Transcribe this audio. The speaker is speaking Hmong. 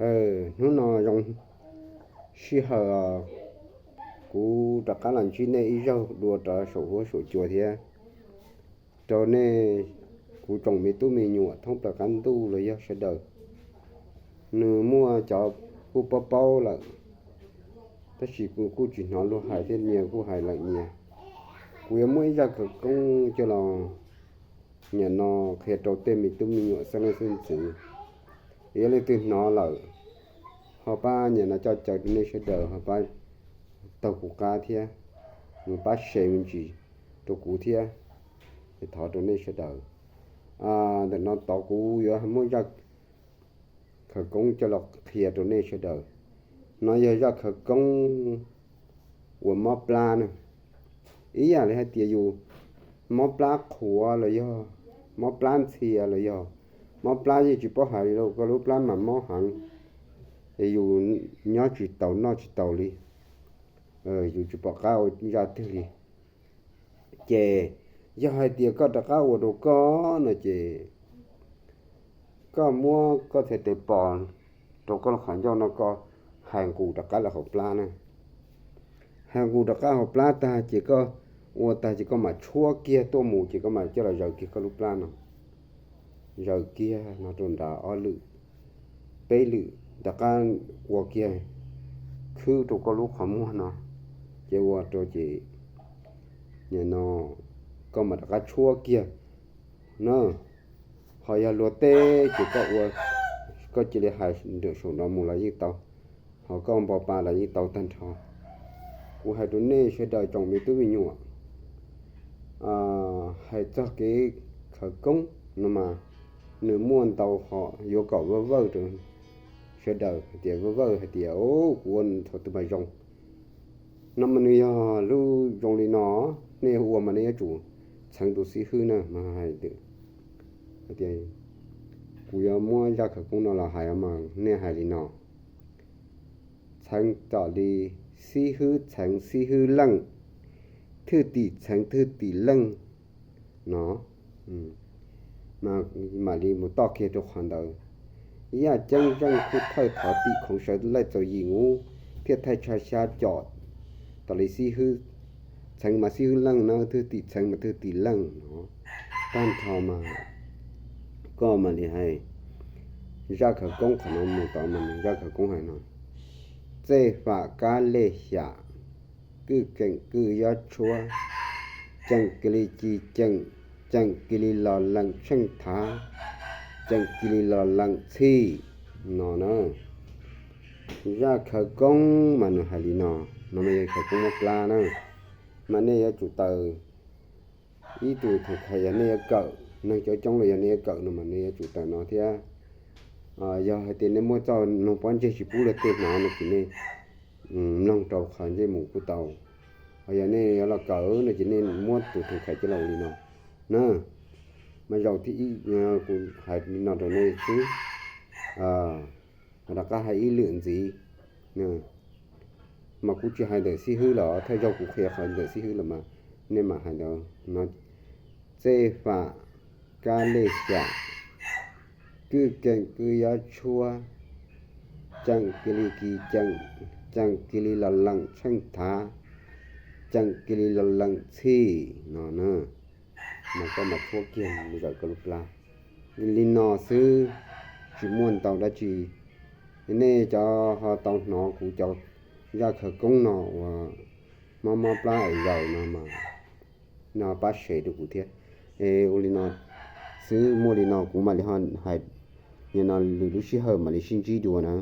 Hnub no zoo sij hawm, kuv rov qab los ntsib nej ib zaug dua rau saum huab saum cua thiab. Rau nej, kuv tsoom me tub me nyuam thoob plaws qab ntuj los yog sawv daws, nws muaj cov kuj paub paub lawm, tab sis kuv kuj tsis hnov luag hais thiab, nyias kuj hais lawm nyias. Kuv yuav muaj ib zaj khawv koob coj los nim no qhia rau tej me tub me nyuam xeeb leej xeeb ntxwv. Yog leej twg hnov lawm, ho pab nim no coj caw rau nej sawv daws ho pab taug kuv qab thiab, mus pab share me ntsis rau kuv thiab. Thov rau nej sawv daws. Ntawm no tod kuv yuav muab zaj khawv koob coj los qhia rau nej sawv daws. No yog zaj khawv koob uas mob plab na. Ib yam li hais tias yus mob plab qhuav los yog mob plab ntxhia los yog mob plab yeej tsis paub hais li, koj lub plab mas mob heev, yus nyob tsis taus noj tsis taus li, yus tsis pom qab ua zaj twg li. Ces yog hais tias koj rov qab ua rau koj no ces koj muab koj txhais tes pos rau koj lub qhov ncauj no, koj hais nqus rov qab lawm hauv plab na. Hais nqus rov qab hauv plab tag ces koj ua tag ces koj mam tshuab kiag tuaj mus ces koj mam coj los zaws kiag koj lub plab no. Zaws kiag no rau nrad ob lwm, peb lwm, rov qab ua kiag khwb rau koj lub qhov muag no, ces ua rau ces nim no koj mam rov qab tshuab kiag na. Ho yog luag teb ces koj ua, koj cia li hais nram saum no mus los yeej tau, ho koj npo pa los yeej tau tag nrho. Kuv hais rau nej sawv daws tsoom me tub me nyuam, hais txog kev khawv koob no mas nws muaj ntau, ho yuav kom vawj vawj rau sawv daws hais tias vawj vawj hais tias kuv ua thaum twg mas zoo. No mas nws yog lub zoo li no, nej ua mas nej yuav tsum txheev tus xib hwb na mas hais tias kuv yuav muab zaj khawv koob no los hais mas nej hais li no: Txheev tom li xib hwb txheev xib hwb leej, thwj tim txheev thwj tim leej no, mam li mus toj kiag rau qhov ntawd. Yaj ceeb zeej khuj thawj thov tim khoov sawv laij txaus yim nub, thiaj thaij tshaj xyab com tom li xib hwb txheev mas xib hwb leej na, thwj tim txheev mas thwj tim leej no. Tag nrho mas koj mam li hais zaj khawv koob qhov no mus tod mas nws zaj khawv koob hais no: Txej fam kab lej xyam, kwj keem kwj yob tshuab, ceem cia li ci ceem, ceem cia li los leem tsheej thav, ceem cia li los leem txhij no na. Zaj khawv koob mas nws hais li no, no mas yog khawv koob mob plab na. Mas nej yuav tsum taws ib tug theem khais, yog nej yuav kawm neeg coob coob los yog nej yuav kawm no mas nej yuav tsum taws no thiab. Yog hais tias nej muab txoj mloog pob ntseg tsis pub luag tej hnov no ces nej mloog rau qhov ntsej mus kuj tau. Ho yog nej yuav los kawm no ces nej muab tus theem khais coj los ua li no na. Mas zaum thib ib kuv hais li no rau nej xwb, mas rov qab hais ib lwm ntxiv. Mas kuv tsis hais ntawm xib hwb los thawj zaug kuv qhia qhov ntawm xib hwb los mas nej mam hais ntawd no. Txej fam kab lej xyam, kwj keem kwj yob tshuab, ceem cia li ci ceem, ceem cia li los leem tsheej thav, ceem cia li los leem txhij no na. Mas koj mam tshuab kiag mus zawm koj lub plab li no xwb, tsis muaj ntau dab tsi. Nej cov ho tau hnov kuv cov zaj khawv koob no uas mob mob plab es zaws no mas no pab share rau kuv thiab. Es ua li no xwb, muaj li no kuv mam li ho hais, nim no lwm lub sij hawm mam li sib ntsib dua na.